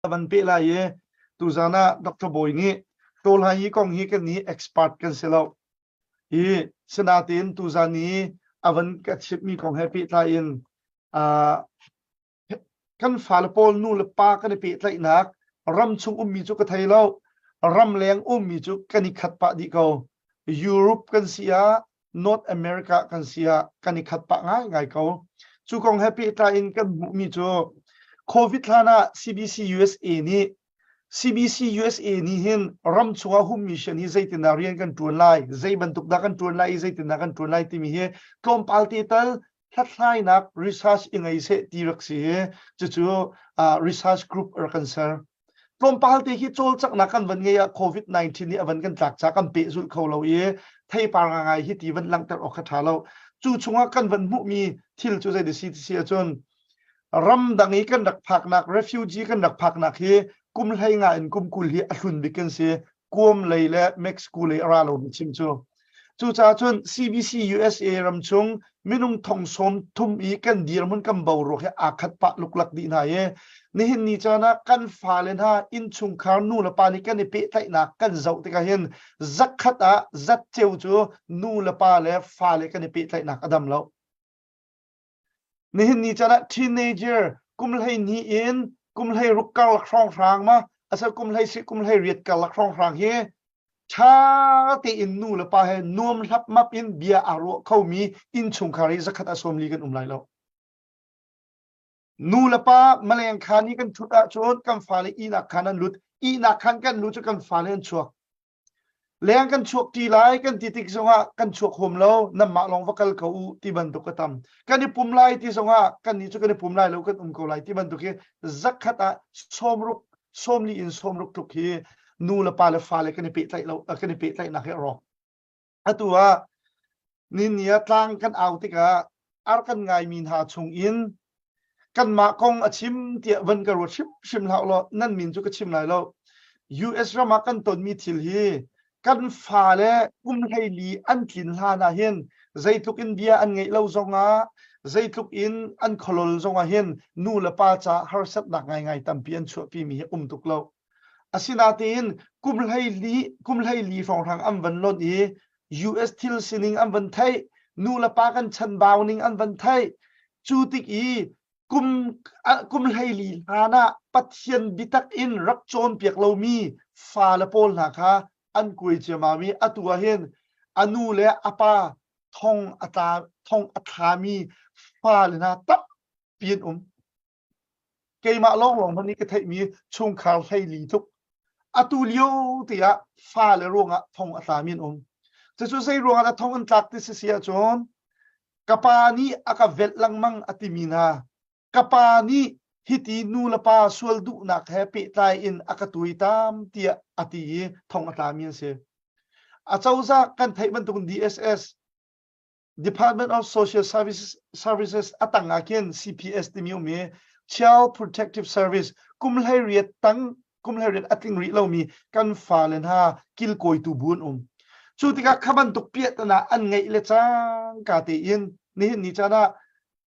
Van peh lai i tuzan ah Dr. Bawi nih tawlhai hi kong hi kan nih expert kan si lo. Hi sinatin tuzan i a van ka chimmi kong he pehtlai in kan fale pawl nu le pa kan i pehtlaihnak ram chung ummi cu ka thei lo ram leng ummi cu kan i khat pah dih ko Europe kan si ah North America kan si ah kan i khat pah ngaingai ko. Cu kong he pehtlai in kan hmuhmi cu COVID hlan ah CBC USA nih CBC USA nih hin ram chungah hum mission hi zeitindah rian kan ṭuan lai, zei bantuk dah kan ṭuan lai i zeitindah kan ṭuan lai timi hi tlawmpal te tal hlathlainak research i ngei seh ti rak si hi cucu uh, research group rak kan ser. Tlawmpal te hi cawlcanghnak kan van ngei ah COVID-19 nih a van kan tlak ca kan pehzulh kho lo i theipar ngai hi ti van langhter awk kha ṭha lo. Cu chungah kan van hmuhmi thil cu zei si ti si ahcun ramdang i kan rak phaknak refugee kan rak phaknak hi kum hlei nga in kum 20 hi a hlun bik kan si. Guam lei le Mexico lei a ra lomi chim cu. Cucaah cun CBC USA ram chung minung thong 30 i kan dirhmun kan boruak hi aa khat pah luklak dih hna i nihin ni caan ah kan fale hna innchungkhar nu le pa nih kan i pehtlaihnak kan zoh tikah hin zakhat ah zatceu cu nu le pa le fale kan i pehtlaihnak a dam lo. Nihin ni caan ah teenager kum 12 in kum 16 karlak hrawnghrang ma asal kum 16 kum 18 karlak hrawnghrang hi ṭha tein nu le pa he nuam hlapmap in bia aa ruah khomi innchungkhar hi zakhat a 40 kan um lai lo. Nu le pa maleng khaan i kan ṭhut ahcun kan fale ihnak khaan an lut. Ihnak khaan kan lut cu kan fale an chuak. Leng kan chuak ṭi lai kan ti tik zongah kan chuak huam lo, nanmah lawng va kal ko u ti bantuk a tam. Kan i pum lai ti zongah kannih cu kan i pum lai lo kan um ko lai ti bantuk hi zakhat ah 60 40 in 60 tluk hi nu le pa le fale kan i pehtlaih lo kan i pehtlaihnak hi a rawk. Atu ah ni ah tlang kan au tikah ar kan ngaimi hna chung in kanmah kong a chim tiah van ka ruat hrimhrim hlah law nan min cu ka chim lai lo. US ram ah kan tonmi thil hi kan fale kum 14 an tlin hlan ah hin zeitluk in bia an ngeih lo zongah zeitluk in an kholol zongah hin nu le pa ca harsatnak ngaingai tampi an chuahpimi hi um tuk lo. Asinain kum 14 kum 14 hrawnghrang an van lonh i US thil sining an van theih, nu le pa kan chanbau ning an van theih. Cu tik i kum kum 14 hlan ah Pathian biatak in rak cawnpiak lomi fale pawl hna kha an kuai ciammam i atu ah hin a nu le a pa thong a tla thong a thlami fale hna tampi an um. Keimah lawnglawng hmanh nih ka theihmi chungkhar 14 tluk atu lio te ah fale ruangah thong a tlami an um. Cucu zei ruangah dah thong an tlak ti si si ahcun ka pa nih a ka velh lengmang a timi hna ka pa nih hiti nu le pa sual duhnak he pehtlai in a ka tuaitam tiah a ti i thong a tlami an si. Acozah kan theih bantukin DSS Department of Social Services, Services a tang ah khin CPS timi um i Child Protective Service kum 18 tang kum 18 a tling rih lomi kan fale hna kilkawitu bu an um. Cu tikah kha bantuk piahtana an ngeih le cangka tein nihin ni caan ah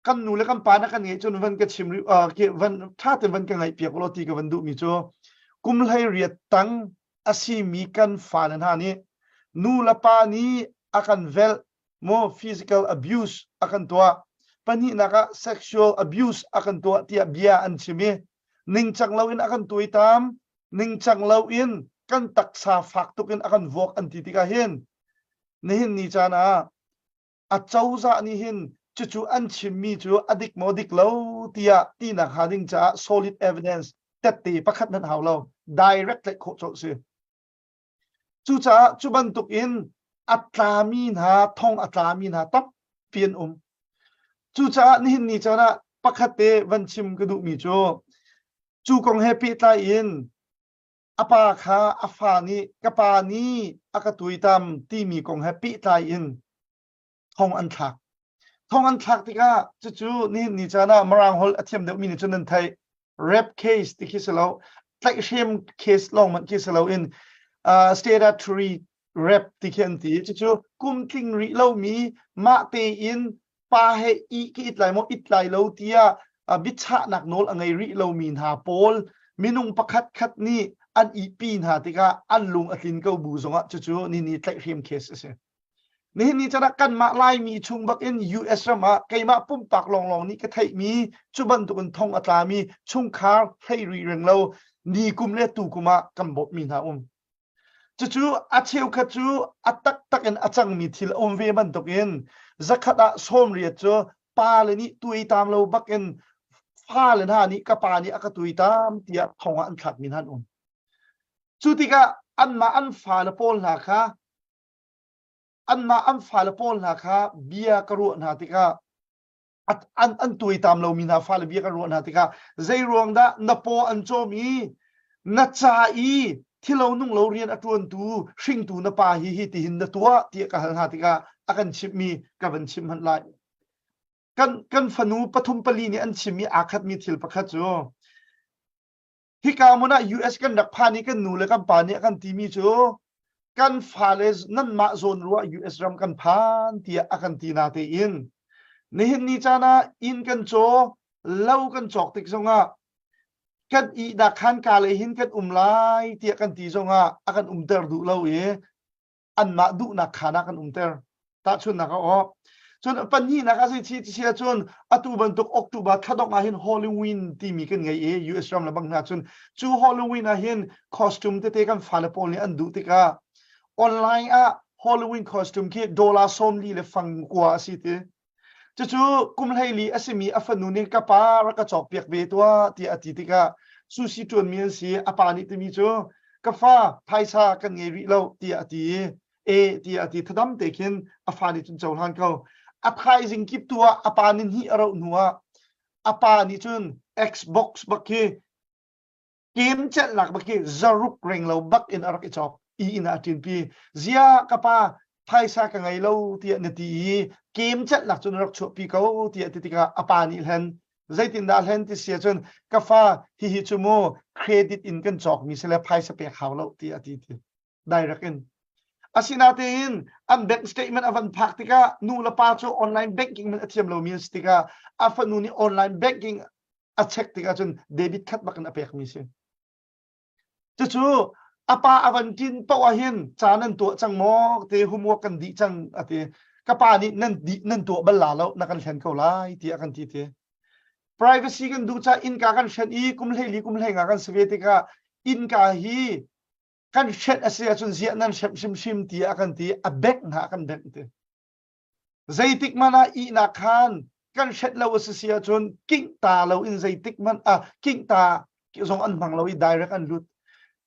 kan nu le kan pa na kan ngeih cun van ka chim rih uh, van ṭha tein van ka ngaih piak law ti ka van duhmi cu kum 18 tang a simi kan fale hna nih nu le pa nih a kan velh maw physical abuse a kan tuah pahnihnak ah sexual abuse a kan tuah tiah bia an chim i ningcang loin a kan tuaitam ningcang loin kan taksa fak tuk in a kan vuak an ti tikah hin nihin ni caan ah a cozah nih hin cucu an chimmi cu a dik maw dik lo tiah tinak hnga ding caah solid evidence tette pakhat hmanh hau lo direct tlaih khawh colh si cucaah cu bantuk in a tlami hna thong a tlami hna tampi an um cucaah nihin ni caan ah pakhat te van chim ka duhmi cu cu kong he pehtlai in a pa kha a fa nih ka pa nih a ka tuaitam timi kong he pehtlai in thong an thlak. Thong an thlak tikah cucu nihin ni caan ah Mirang holh a thiam deuhmi nih cun nan theih. Rape case ti khi si lo, tlaihhrem case lawng hmanh khi si loin uh, statutory rape ti khi an ti. Cucu kum tling rih lomi mah tein pa he i ka it lai maw it lai lo tiah biachahnak nawl a ngei rih lomi hna pawl Minung pakhat khat nih an ihpi hna tikah an lung a tlin ko bu zongah cucu nini tlaihhrem case a si. Nihin ni chan ah kanmah Laimi chung bakin US ram ah keimah pumpak lawnglawng nih ka theihmi cu bantukin thong a tlami chungkhar hleiri reng lo ni kum le tu kum ah kan bawmhmi hna um. Cucu a cheukhat cu a taktak in a cangmi thil a um ve bantukin zakhat ah 80 cu pale nih tuaitam lo bakin fale hna nih ka pa nih a ka tuaitam tiah thong ah an thlakmi hna an um. Cu tikah anmah an fale pawl hna kha anmah an fale pawl hna kha bia ka ruah hna tikah an tuaitam lomi hna fale bia ka ruah hna tikah zei ruang dah na paw an cawm i na ca i thilo nung lo rian a ṭuantu hringtu na pa hi hi tihin na tuah tiah ka hal hna tikah a kan chimhmi ka van chim hmanh lai. Kan fanu pathum pali nih an chimmi aa khatmi thil pakhat cu Hika hmun ah US kan rak phan i kan nu le kan pa nih a kan timi cu kan fale nanmah zawn ruah US ram kan phan tiah a kan ti na tein nihin ni caan ah inn kan caw lo kan cawk tik zongah kan ihnak khan ka le hin kan um lai tiah kan ti zongah a kan umter duh lo i anmah duhnak khaan ah kan umter. Tahchunhnak ah aw. Cun pahnihnak ah zei ti si ahcun atu bantuk October thladongh ah hin Halloween timi kan ngei i US ram le bang hna cun cu Halloween ah hin costume tete kan fale pawl nih an duh tikah online ah Halloween costume khi dollar 40 le fang kua a si ti. Cucu kum 14 a simi a fanu nih ka pa rak ka cawkpiak ve tuah tiah a ti tikah sushi ṭuanmi an si. A pa nih timi cu ka fa phaisa kan ngei rih lo tiah a ti i e tiah a ti thadam te khin a fa nih cun cohlan ko. A thaizing kip tu ah a pa nih hnih a rauh hnu ah a pa nih cun Xbox bak khi Kem celhnak bak hi zaruk reng lo bak in a rak i cawk i inn ah a ṭinpi. Ziah ka pa phaisa ka ngei lo tiah na ti i kem celhnak cu na rak chuahpi ko tiah ti tikah a pa nih hlen zeitindah hlen ti si ahcun ka fa hihi cu mu credit in kan cawkmi si le phaisa pek hau lo tiah a ti ti direct in. Asinain an bank statement a van phak tikah nu le pa cu online banking man a thiam lomi an si tikah a fanu nih online banking a check tikah cun debit khat bak in a pekmi si. Cucu a pa a van ṭin paoh ah hin ca nan tuah cang maw te homework kan dih cang a ti. Ka pa nih nan dih nan tuah bal la lo na kan hlen ko lai tiah kan ti ti. Privacy kan duh caah innka kan hren i kum 14 kum 15 kan si ve tikah innka hi kan hrenh a si ahcun ziah nan hremh hrimhrim tiah a kan ti a bengh hna a kan bengh ti. Zeitik hmanh ah ihnak khan kan hrenh lo a si si ahcun kingh ta lo in zeitik hmanh ah kingh ta zong an hmang lo i direct an lut.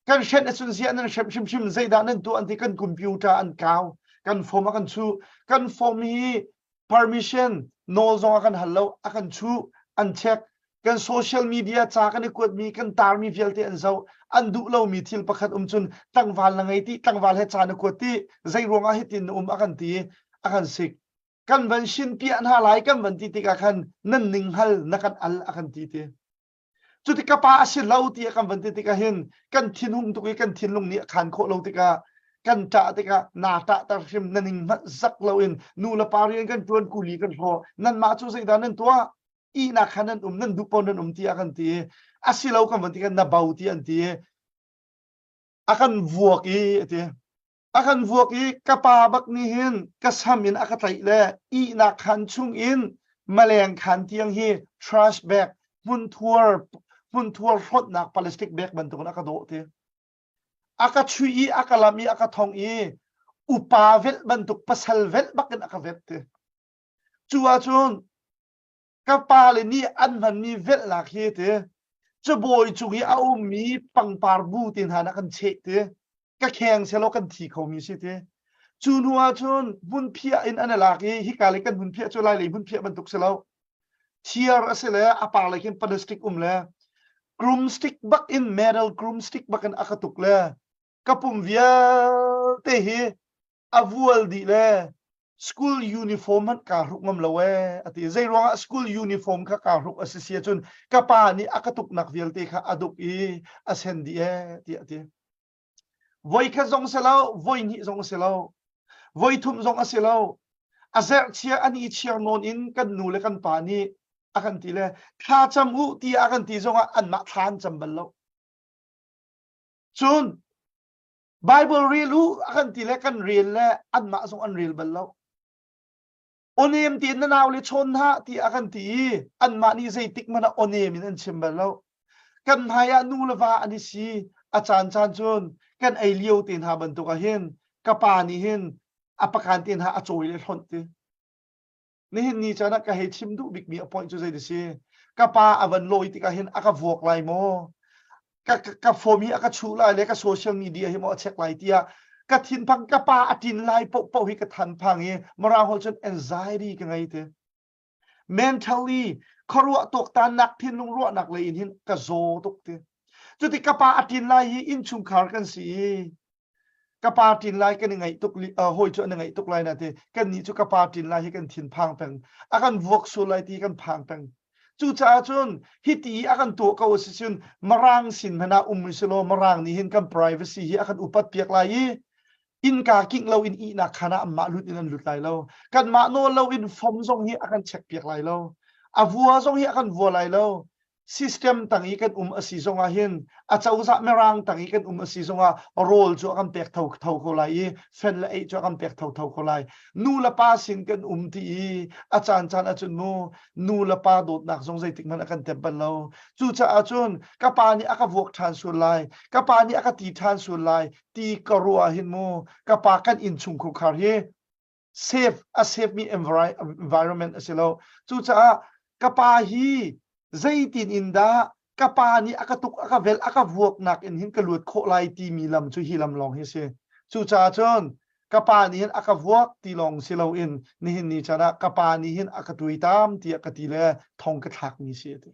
Kan hrenh ahcun ziah nan hremh hrimhrim zeidah nan tuah an ti kan computer an kau kan form a kan chuh kan form hi permission nawl zong a kan hal lo a kan chuh an check kan social media ca kan i kuatmi kan tarmi vialte an zoh an duh lomi thil pakhat um cun tlangval na ngei ti tlangval he ca na kuat ti zei ruangah hitin na um a kan ti a kan sik kan van shin piah hna lai kan van ti tikah khan nan ning hal na kan al a kan ti ti Cuti ka pa a si lo ti a kan van ti tikah hin kan thinhung tuk i kan thinlung nih a khan khawh lo tikah kan ṭah tikah naa ṭahter hrim na ning hmanh zak loin nu le pa rian kan ṭuan kuli kan hlaw nanmah cu zeidah nan tuah ihnak khan nan um nan duh paoh nan um tiah kan ti i a si lo kan van ti na bo ti an ti i a kan vuak i a ti A kan vuak i ka pa bak nih hin ka sam in a ka tlaih le ihnak khaan chung in maleng khaan tiang hi trash bag hmunthuar hmunthuar hlawtnak plastic bag bantukin a ka dawh ti. A ka chuih i a ka lam i a ka thong i upa velh bantuk pasal velh bakin a ka velh ti. Cu ahcun ka pale nih an hmanmi velhnak hi ti cabawi cung i a ummi pangpar bu te hna na kan cheh ti ka kheng selaw kan thi khomi si ti cu hnu ah cun hmunphiah in an i lak i hika le kan hmunphiah cu lai lei hmunphiah bantuk si lo thiar a si le a par lei khin plastic um le groom stick bak in metal groom stick bak in a ka tuk le ka pum vialte hi a vual dih le school uniform hmanh kaa hruk ngam lo ee a ti. Zei ruangah school uniform kha kaa hruk a si si ahcun ka pa nih a ka tuknak vialte kha a duk i a sen dih ee tiah a ti. Voi khat zong si lo, voi hnih zong si lo, voi thum zong a si lo. A zerhchia an i chiar nawn in kan nu le kan pa nih a kan ti le thla cam u tiah a kan ti zongah anmah thla an cam bal lo. Cun Bible rel u a kan ti le kan rel le anmah zong an rel bal lo. Onem tein na nau le chawn hna ti a kan ti i anmah nih zeitik hmanh ah onem in an chim bal lo. Kan hmai ah nu le va an i si a caan caan cun kan ei lio te hna bantuk ah hin ka pa nih hin a pakan te hna a cawi le hlonh ti. Nihin ni caan ah ka hei chim duh bikmi a point cu zei ti si? Ka pa a van lawi tikah hin a ka vuak lai maw? Ka, ka, ka phone hi a ka chuh lai le ka social media hi maw a check lai tiah ka thinphang ka pa a tin lai paohpaoh hi ka thanphang i Mirang holh cun anxiety ka ngei te. Mentally khuaruah tuaktannak thinlung ruahnak lei in hin ka zaw tuk te. Cuti ka pa a tin lai hi innchungkhar kan si i ka pa ṭin lai kan i ngaih tuk hawi cu an i ngaih tuk lai na ti kannih cu ka pa ṭin lai hi kan thin phang peng a kan vuak sual lai ti kan phang peng cucaah cun hiti a kan tuah ko a si cun marang sin hmanh ah um si law marang nih hin kan privacy hi a kan upat piak lai i innka kingh lo in ihnak khan ah anmah lut in an lut lai lo kanmah nawl lo in fom zong hi a kan check piak lai lo a vua zong hi a kan vua lai lo System tang i kan um a si zongah hin a cozah mirang tang i kan um a si zongah rawl cu a kan pek tho tho ko lai i fen le ei cu a kan pek tho tho ko lai. Nu le pa sin kan um ti i a caan caan ahcun mu nu le pa dawtnak zong zeitik hmanh a kan tep bal lo. Cucaah cun ka pa nih a ka vuak ṭhan sual lai, ka pa nih a ka ti ṭhan sual lai ti ka ruah hin mu ka pa kan innchung khurkhar hi safe a safe mi environment a si lo. Cucaah ka pa hi zeitin in dah ka pa nih a ka tuk a ka velh a ka vuaknak in hin ka luat khawh lai timi lam cu hi lam lawng hi si. Cucaah cun ka pa nih hin a ka vuak ti lawng si loin nihin ni caan ah ka pa nih hin a ka tuaitam tiah ka ti le thong ka thlakmi si a ti.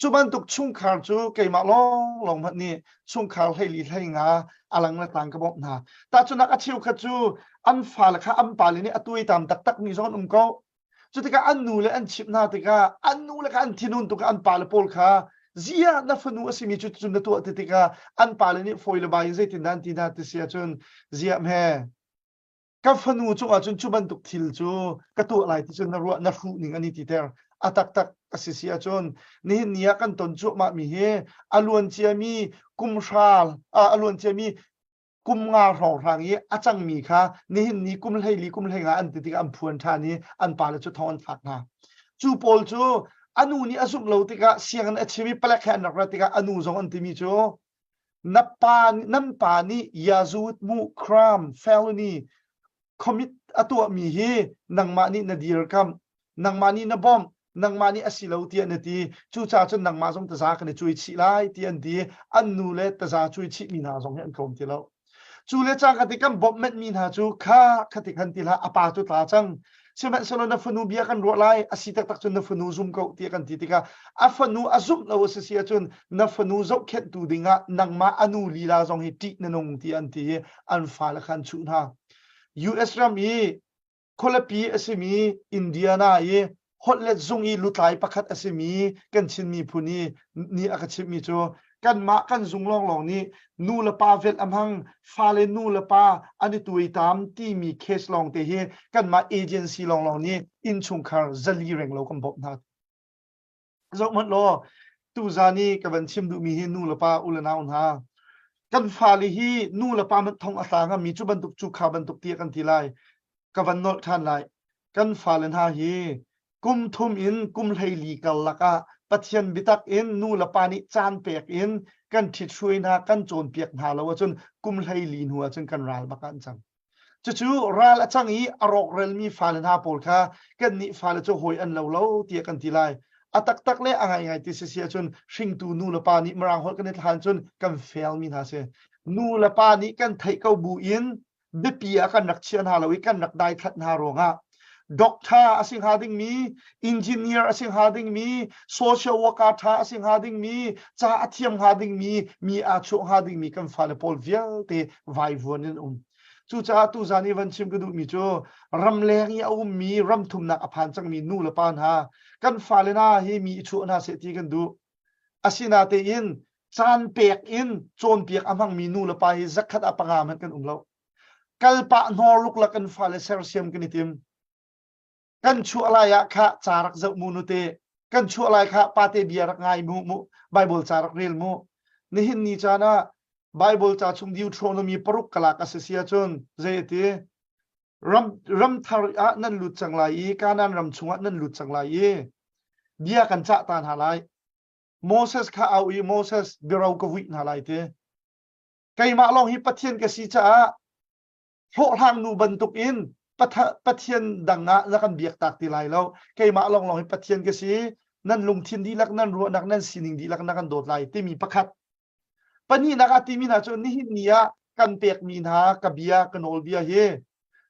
Cu bantuk chungkhar cu keimah lawnglawng hmanh nih chungkhar 14 hleinga a lang le tlang ka bawmh hna. Tahchunhnak a cheukhat cu an fale kha an pale nih a tuaitam taktakmi zong an um ko. Cu tikah an nu le an chimh hna tikah an nu le kha an thinhun tuk ah an pale pawl kha ziah na fanu a simi cu cun na tuah ti tikah an pale nih fawi le bai in zeitindah an ti hna ti si ahcun ziah hme ka fanu cungah cun cu bantuk thil cu ka tuah lai ti cun na ruah na hruh ning an i titer a taktak a si si ahcun nihin ni ah kan ton cuahmah mi hi a luan ciami kum hra a luan ciami kum nga hrawnghrang i a cangmi kha nihin ni kum 14 kum 15 an ti tikah an phuan ṭhan i an pale cu thong an thlak hna cu pawl cu a nu nih a zumh lo tikah sianginn a chim i palek he an rak rat tikah a nu zong an timi cu Na pa, nan pa nih Yazut mu crime felony commit a tuahmi hi nangmah nih na dirkamh, nangmah nih na bawmh, nangmah nih a si lo tiah na ti. Cucaah cun nangmah zong taza kan i cuai chih lai ti an ti. An nu le taza cuai chihmi hna zong hi an tlawm ti lo. Cu le cang kati kan bawmh menhmi hna cu kha khati khan ti hlah a pa cu tla cang. Sihmanhsehlaw na fanu bia kan ruah lai a si taktak cun na fanu zum ko tiah kan ti tikah a fanu a zumh lo a si si ahcun na fanu zohkhenhtu dingah nangmah a nu lila zong hi ṭih na nung ti an ti i an fale kha an chuh hna. US ram i khualipi a simi Indiana i holhlet zung i lutlai pakhat a simi kan Chin miphun i nih a ka chimhmi cu kanmah kan zung lawnglawng nih nu le pa velh a hmang fale nu le pa an i tuaitam timi case lawng te hi kanmah agency lawnglawng nih innchungkhar 400 reng lo kan bawmh hna. Zoh hmanh law tuzan i ka van chim duhmi hi nu le pa u le nau hna kan fale hi nu le pa hmanh thong a tla ngami cu bantuk cu kha bantuk tiah kan ti lai ka van nolh ṭhan lai kan fale hna hi kum thum in kum 14 karlak ah Pathian biatak in nu le pa nih caan pek in kan ṭhithruai hna kan cawnpiak hna lo ahcun kum 14 hnu ahcun kan ral bak ah an cang. Cucu ral a cang i a rawkrelmi fale hna pawl kha kannih fale cu hawi an lo lo tiah kan ti lai. A taktak le a ngaingai ti si si ahcun hringtu nu le pa nih Mirang holh kan i thlan cun kan fail mi hna si. Nu le pa nih kan theih ko bu in biapi ah kan rak chia hna lo i kan rak daithlat hna ruangah doctor a si hnga dingmi, engineer a si hnga dingmi, social worker ṭha a si hnga dingmi, ca a thiam hnga dingmi, mi aa chuah hnga dingmi kan fale pawl vialte vaivuan in um. Cucaah tuzan i van chim ka duhmi cu ramleng i a ummi ramthumnak a phan cangmi nu le pa hna kan fale hna hi mi i chuah hna seh ti kan duh. Asinatein caan pek in cawnpiak a hmangmi nu le pa hi zakhat ah panga hmanh kan um lo. Kalpah hnawr luklak kan fale sersiam kan i tim. Kan chuah lai ah kha ca rak zoh mu nute. Kan chuah lai kha pate bia rak ngai mu mu. Bible ca rak rel mu. Nihin ni caan ah Bible ca chung Deuteronomy paruk kalak a si si ahcun zei a ti? Ram, ram thar ah nan lut cang lai i Kanaan ram chungah nan lut cang lai i bia kan cah ta hna lai. Moses kha au i Moses biaro ka vuih hna lai ti. Keimah lawng hi Pathian ka si caah hlawhhlang nu bantuk in Pathian dang ah na kan biak tak ti lai lo. Keimah lawnglawng hi Pathian ka si. Nan lungthin dihlak, nan ruahnak, nan sining dihlak na kan dawt lai timi pakhat. Pahnihnak ah timi hna cu nihin ni ah kan pekmi hna ka bia, ka nawlbia hi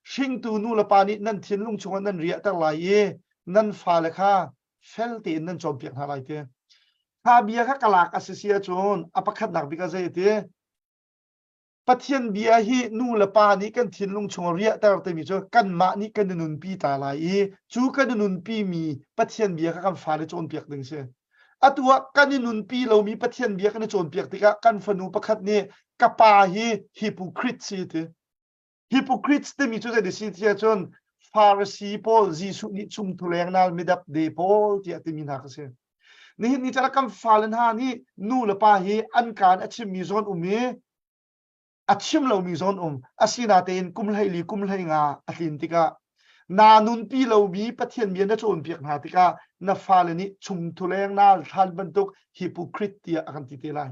hringtu nu le pa nih nan thinlung chungah nan riahter lai i nan fale kha fel tein nan cawnpiak hna lai ti. Kha bia kha ka lak a si si ahcun a pakhatnak bik ah zei a ti? Pathian bia hi nu le pa nih kan thinlung chung riahter timi cu kanmah nih kan i nunpi ta lai i cu kan i nunpi mi Pathian bia kha kan fale cawnpiak ding si. Atu ah kan i nunpi lomi Pathian bia kan i cawnpiak tikah kan fanu pakhat nih ka pa hi hypocrite si ti. Hypocrites timi cu zei si ti ahcun Pharisee pawl Jesuh nih chungthu lengnal midap de pawl tiah timi hna kha si. Nihin ni caan kan fale hna nih nu le pa hi an kaan a chimmi zawn um i a chim lomi zawn um. Asinatein kum 14 kum 15 a tlin tikah naa nunpi lomi Pathian bia na cawnpiak hna tikah na fale nih chungthu lengnal thlan bantuk hypocrite tiah a kan ti te lai.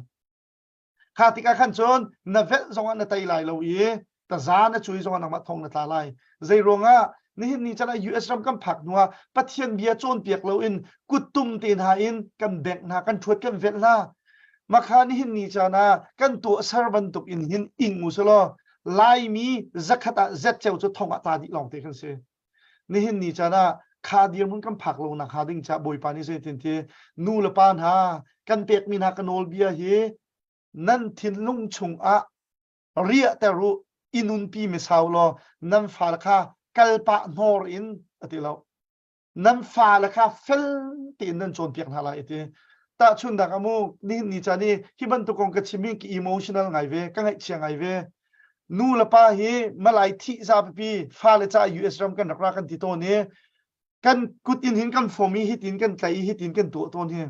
Kha tikah khan cun na velh zongah na tei lai lo i taza na cui zongah nangmah thong na tla lai. Zei ruangah nihin ni chan ah US ram kan phak hnuah Pathian bia cawnpiak loin kuttum te hna in kan bengh hna, kan ṭhuat kan velh hna. Makha nihin ni caan ah kan tuahser bantuk in hin ing u selaw Laimi zakhat ah zetceu cu thong ah tla dih lawng te kan si. Nihin ni caan ah kha dirhmun kan phak lo nak hnga ding caah Bawipa nih zeitin ti nu le pa hna kan pekmi hna ka nawlbia hi nan thinlung chungah riahter u i nunpi mi sau law nan fale kha kalpah hnawr in a ti lo nan fale kha fel tein nan cawnpiak hna lai a ti tahchunhnak ah mu nihin ni caan i hi bantuk kong ka chim hi ka emotional ngai ve ka ngaihchia ngai ve Nu le pa hi malai thih za pipi fale ca US ram kan rak ra kan ti tawn i kan kut in hin kan fom i hitin kan tlaih i hitin kan tuah tawn hi.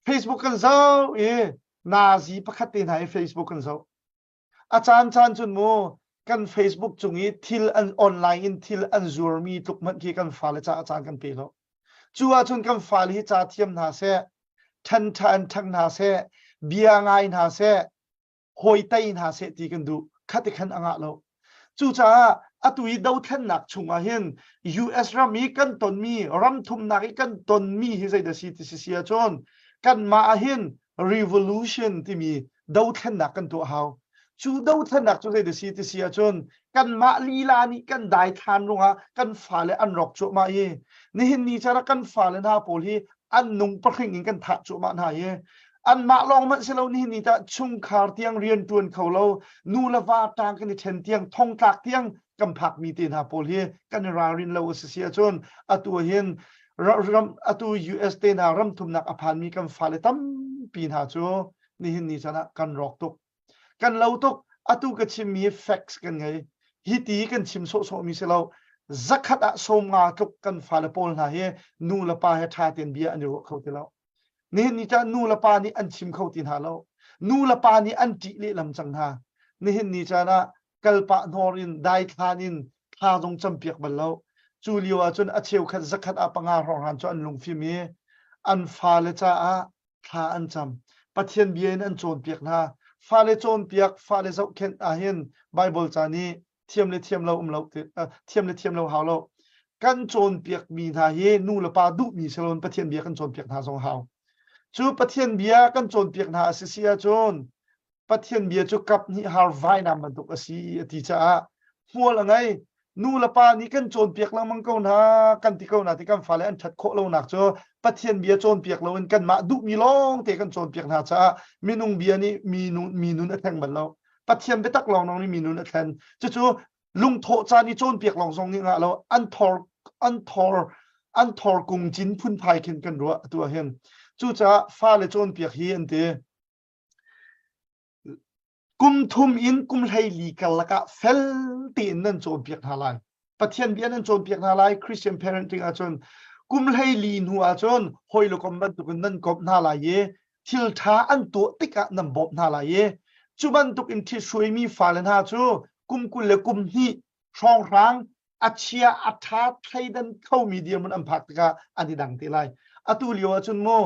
Facebook kan zoh i nazi pakhat te hna i Facebook kan zoh. A caan caan cun mu kan Facebook cung i thil an online in thil an zuarmi tluk hmanh khi kan fale ca a caan kan pe lo. Cu ahcun kan fale hi ca thiam hna seh, ṭhan ṭha in ṭhang hna seh, bia ngai hna seh, hawi tei hna seh ti kan duh khati khan a ngah lo cucaah atu i dothlennak chungah hin US ram i kan tonmi ram thumnak i kan tonmi hi zeidah si ti si si ahcun kanmah ah hin revolution timi dothlennak kan tuah hau cu dothlennak cu zeidah si ti si ahcun kanmah lila nih kan daithlan rungah kan fale an rawk cuahmah i nihin ni caan ah kan fale hna pawl hi an nung pahring in kan thah cuahmah hna hi anmah lawng hmanh si lo nihin ni tah chungkhar tiang rian ṭuan kho lo nu le va ṭang kan i ṭhen tiang thongtlak tiang kan phakmi te hna pawl hi kan i ralrin lo a si si ahcun atu hin ram atu US te hna ram thumnak a phanmi kan fale tampi hna cu nihin ni caan ah kan rawk tuk Kan lo tuk. Atu ka chimmi facts kan ngei. Hi ti kan chim sawhsawhmi si lo. Zakhat ah 50 tluk kan fale pawl hna hi nu le pa he ṭha tein bia an i ruah kho ti lo. Nihin ni caan nu le pa nih an chim kho ti hna lo. Nu le pa nih an ṭih lehlam cang hna. Nihin ni caan ah kalpah hnawr in daithlan in thla zong campiak bal lo. Cu lio ahcun a cheukhat zakhat ah panga hrawng cu an lungfim i an fale caah thla an cam. Pathian bia in an cawnpiak hna. Fale cawnpiak, fale zohkhenh ahhin Bible ca nih thiam le thiam lo um lo thiam le thiam lo hau lo. Kan cawnpiak mi hna hi nu le pa duhmi si loin Pathian bia kan cawnpiak hna zong hau. Cu Pathian bia kan cawnpiak hna a si si ahcun Pathian bia cu kap hnih har vainam bantuk a si a ti caah hmual a ngei. Nu le pa nih kan cawnpiak lengmang ko hna kan ti ko hna ti kan fale an ṭhat khawh lonak cu Pathian bia cawnpiak loin kanmah duhmi lawng te kan cawnpiak hna caah minung bia nih mi mi nun a thleng bal lo. Pathian biatak lawnglawng nih mi nun a thlen. Cucu lungthawh caan i cawnpiak lawng zong nih ngah lo an thor an thor an thor kung cin phunphai khin kan ruah atu ah hin. Cucaah fale cawnpiak hi an ti. Kum thum in kum 14 karlak ah fel tein nan cawnpiak hna lai. Pathian bia nan cawnpiak hna lai Christian parenting ahcun kum 14 hnu ahcun hawi le kom bantukin nan komh hna lai i Thil ṭha an tuah tikah nan bawmh hna lai i cu bantuk in ṭhithruaimi fale hna cu kum 20 le kum hnih hrawnghrang a chia a ṭha thleidan khomi dirhmun an phak tikah an i dang te lai. Atu lio ahcun mu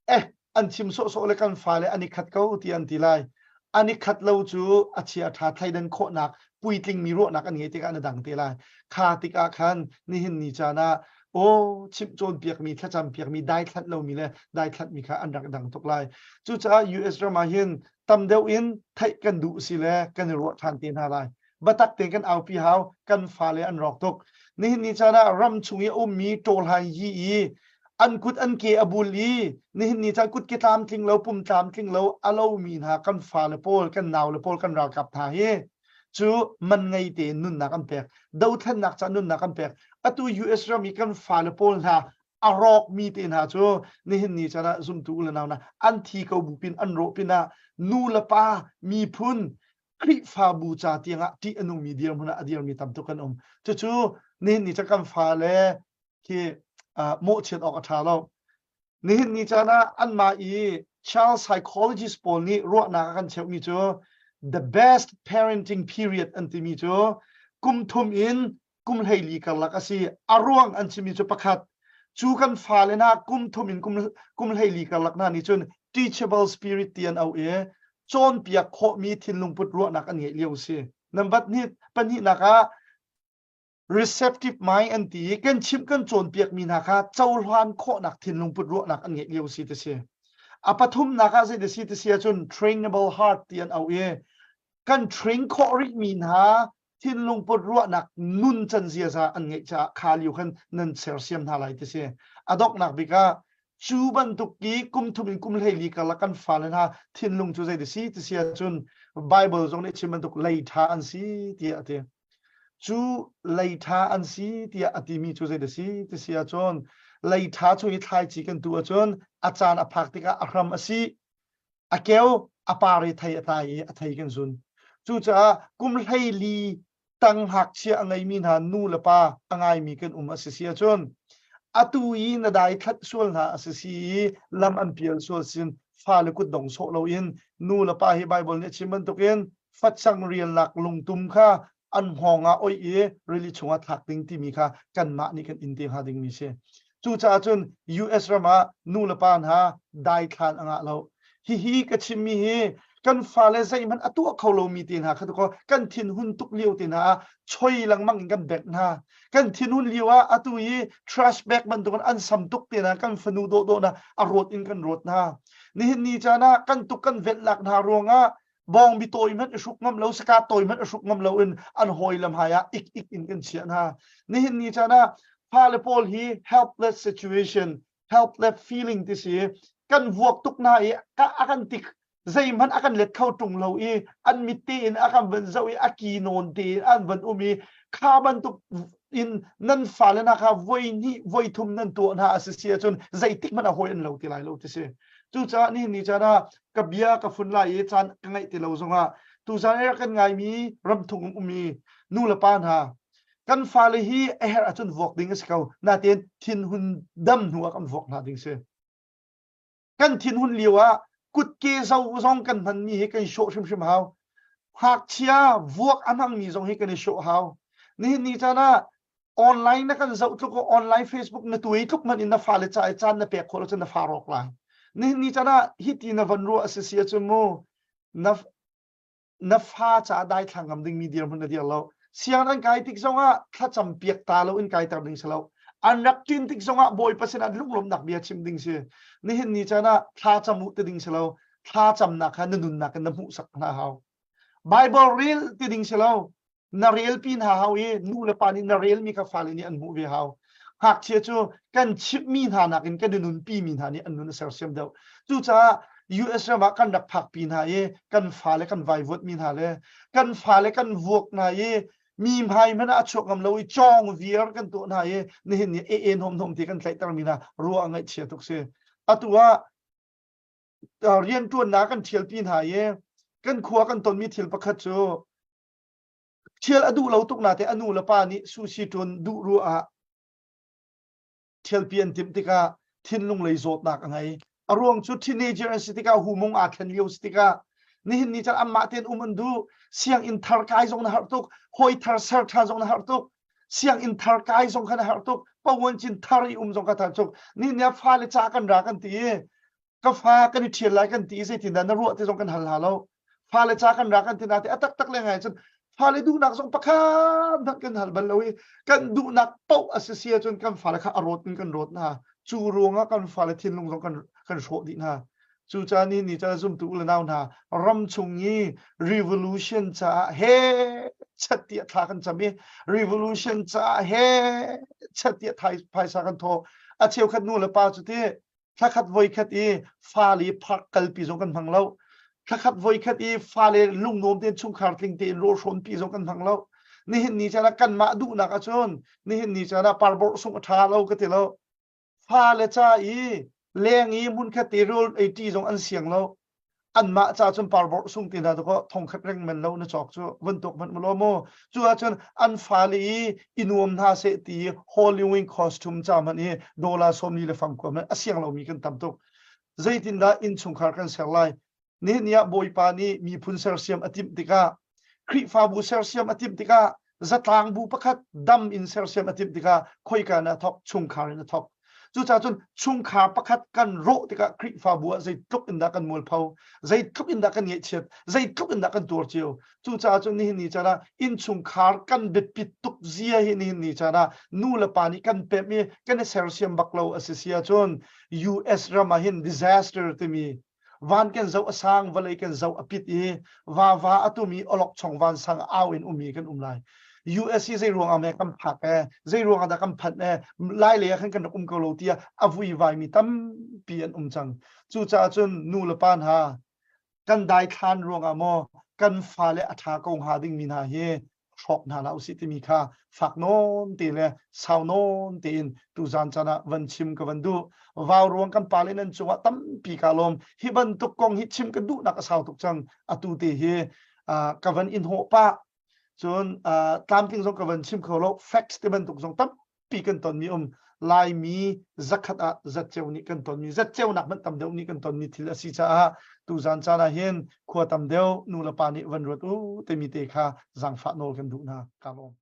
eh an chim sawhsawh le kan fale an i khat ko ti an ti lai. An i khat lo cu a chia ṭha thleidan khawhnak puitlingmi ruahnak an ngeih tikah an i dang te lai. Kha tikah khan nihin ni caan ah aw chimh cawnpiakmi thlacam piakmi daithlanh lomi le daithlanhmi kha an rak dang tuk lai. Cucaah US ram ah hin tam deuh in theih kan duh si le kan i ruah ṭhan te hna lai. Biatak tein kan aupi hau, kan fale an rawk tuk. Nihin ni caan ah ram chung i a ummi ṭawlhan yi i an kut an ke a bul i nihin ni caan kut ke tlamtling lo pum tlamtling lo a lomi hna kan fale pawl kan naule pawl kan ralkap hna hi cu man ngei tein nunnak an pek dothlennak ca nunnak an pek atu US ram i kan fale pawl hna a rawkmi te hna cu nihin ni caan ah zumtu u le nau hna an thi ko bu pin an rawh pin ah nu le pa miphun Khrihfabu ca tiangah ṭih a nungmi dirhmun ah a dirmi tam tuk kan um. Cucu nihin ni ca kan fale khi mawhchiat awk a ṭha lo. Nihin ni caan ah anmah i child psychologist pawl nih ruahnak a kan cheuhmi cu the best parenting period an timi cu kum thum in kum 14 karlak a si. A ruang an chimmi cu pakhat, cu kan fale hna kum thum in kum 14 karlak hna nih cun teachable spirit ti an auh i cawnpiak khawhmi thinlung put ruahnak an ngeih lio a si. Number pahnihnak ah receptive mind an ti i kan chimh kan cawnpiakmi hna kha cohlan khawhnak thinlung put ruahnak an ngeih lio si ti si. A pathumnak ah zei ti si ti si ahcun trainable heart ti an auh i kan train khawh rihmi hna thinlung put ruahnak nun can ziaza an ngeih caah kha lio khan nan sersiam hna lai ti si. A donghnak bik ah cu bantuk i kum thum in kum 14 karlak kan fale hna thinlung cu zei ti si ti si ahcun Bible zong nih chim bantuk lei ṭha an si tiah a ti. Cu lei ṭha an si tiah a timi cu zei a si ti si ahcun lei ṭha chung i thlaici kan tuh ahcun a caan a phak tikah a hram a si, a keu, a par i thei a tlai i a thei kan zun. Cucaah kum 14 tang ngakchia a ngeimi hna nu le pa a ngaimi kan um a si si ahcun atu i na dai thlat sual hna a si si i lam an pial sual sin fale kut dong sawh loin nu le pa hi Bible nih a chim bantukin facang rialnak lungtum kha an hngawng ah oih i rili chungah thlak ding timi kha kanmah nih kan in te hnga dingmi si. Cucaah cun US ram ah nu le pa hna daithlan a ngah lo. Hihi ka chimmi hi kan fale zeihmanh a tuah kho lomi te hna kha tukaw kan thinhun tuk lio te hna ah choi lengmang in kan bek hna. Kan thinhun lio ah atu i trash bag bantukin an sam tuk te hna kan fanu dawhdawh hna a rawt in kan rawt hna. Nihin ni caan ah kan tuk kan velhlak hna ruangah bawngbi tawi hmanh i hruk ngam lo saka tawi hmanh i hruk ngam lo in an hawi lam hai ah ik ik in kan chiah hna nihin ni caan ah fale pawl hi helpless situation helpless feeling ti si kan vuak tuk hna i a kan tik zeihmanh a kan let kho ṭung lo i an mit tein a kan van zoh i a ki nawn tein an van um i kha bantuk in nan fale hna kha voi hnih voi thum nan tuah hna a si si ahcun zeitik hmanh a hawi an lo ti lai lo ti si cucaah nihin ni caan ah ka bia ka fun lai i caan ka ngeih ti lo zongah tuzan i rak kan ngaimi ramthung ummi nu le pa hna kan fale hi a herh ahcun vuak ding a si ko natein thinhun dam hnu ah kan vuak hna ding si kan thinhun lio ah kutke zo zong kan hmanmi hi kan i sawh hrimhrim hau ngakchia vuak a hmangmi zong hi kan i sawh hau nihin ni caan ah online na kan zoh tluk online Facebook na tuai tluk man in na fale ca i caan na pek khawh lo cun na fa rawk lai nihin ni caan ah hiti na van ruah a si si ahcun mu na na fa ca daithlang ngam ding mi dirhmun na dir lo siang an kai tik zongah thlacam piak ta lo in kaiter ding si lo an rak ṭin tik zongah bawipa sinah lunglawmhnak bia chim ding si nihin ni caan ah thla cam u ti ding si lo thla camnak kha na nunnak in na hmuhsak hna hau Bible rel ti ding si lo na relpi hna hau i nu le pa nih na relmi kha fale nih an hmuh ve hau. Ngakchia cu kan chimhmi hna nakin kan i nunpi mi hna nih an nun a sersiam deuh. Cucaah US ram ah kan rak phakpi hna i kan fale kan vaivuanhmi hna le kan fale kan vuak hna i mi hmai hmanh ah a chuak ngam lo i cawng viar kan tuah hna i nihin ni e e hnom hnom ti kan tlaihtermi hna ruah ngaihchia tuk si. Atu ah rianṭuannak kan ṭhialpi hna i kan khua kan tonmi thil pakhat cu Ṭhial a duh lo tuk nate a nu le pa nih sushi ṭuan duh ruah ah ṭhialpi an timh tikah thinlung lei zawtnak a ngei. A ruang cu teenager an si tikah humung aa thlen lio si tikah nihin ni caan anmah tein um an duh. Sianginn thar kai zong na harh tuk, hawi thar ser ṭhan zong na harh tuk, sianginn thar kai zong kha na harh tuk, pawan cin thar i um zong kha thar tuk. Nihin ni ah fale ca kan ra kan ti i ka fa kan i ṭhial lai kan ti i zeitindah na ruah ti zong kan hal hna lo. Fale ca kan ra kan ti na ti a taktak le ngai cun fale duhnak zong pakhat hmanh kan hal bal lo i kan duhnak paoh a si si ahcun kan fale kha a rawt in kan rawt hna. Cu ruangah kan fale thinlung zong kan kan hrawh dih hna. Cucaah ni ni ca zumtu u le nau hna ram chung i revolution caah he chat tiah thla kan cam i revolution caah he chat tiah phaisa kan thawh. A cheukhat nu le pa cu ti thlakhat voikhat i fale park kalpi zong kan hmang lo thlakhat voikhat i fale lungnuam tein chungkhar tling tein rawlhrawn pi zong kan hmang lo nihin ni caan ah kanmah duhnak ahcun nihin ni caan ah parborh sung a ṭha lo ka ti lo fale ca i leng i hmunkhat te rawl ei ṭi zong an siang lo anmah ca cun parborh sung ti hna dakaw thongkhat reng men lo na cawk cu vun tuk hmanh mu mu cu ahcun an fale i i nuam hna seh ti Halloween costume ca hmanh i dollar 40 le fangkua hmanh a siang lomi kan tam tuk zeitindah innchungkhar kan ser lai nihin ni ah Bawipa nih miphun sersiam a timh tikah Khrihfabu sersiam a timh tikah zatlang bu pakhat dam in sersiam a timh tikah khoika in a thawk chungkhar in a thawk cucaah cun chungkhar pakhat kan rawh tikah Khrihfabu ah zeitluk in dah kan mualpho zeitluk in dah kan ngaihchiat zeitluk in dah kan tuar cio cucaah cun nihin ni caan ah innchungkhar kan biapit tuk zia hi nihin ni caan ah nu le pa nih kan pemh i kan i sersiam bak lo a si si ahcun US ram ah hin disaster timi Van kan zoh a sang, vawlei kan zoh a pit i vava a tum i awlokchong vansang au in ummi kan um lai. US hi zei ruangah meh kan phak e, zei ruangah dah kan phanh e, lai lei ah khan kan rak um ko lo tiah a vuivaimi tampi an um cang. Cucaah cun nu le pa hna kan daithlan ruangah maw kan fale a ṭha ko hnga dingmi hna hi hrawk hna hlah usih timi kha fak nawn te le sau nawn tein tuzan caan ah van chim ka van duh. Vau ruang kan pale nan cungah tampi ka lawm. Hi bantuk kong hi chim ka duhnak a sau tuk cang. Atu te hi ka van in hawh pah. Cun tlamtling zong ka van chim kho lo. Facts te bantuk zong tam tampi kan tonmi um Laimi zakhat ah zatceu nih kan tonmi zatceu nak hmanh tam deuh nih kan tonmi thil a si caah tuzan caan ah hin khua tam deuh nu le pa nih van ruat u timi te kha zaangfah nawl kan duh hna ka lawm.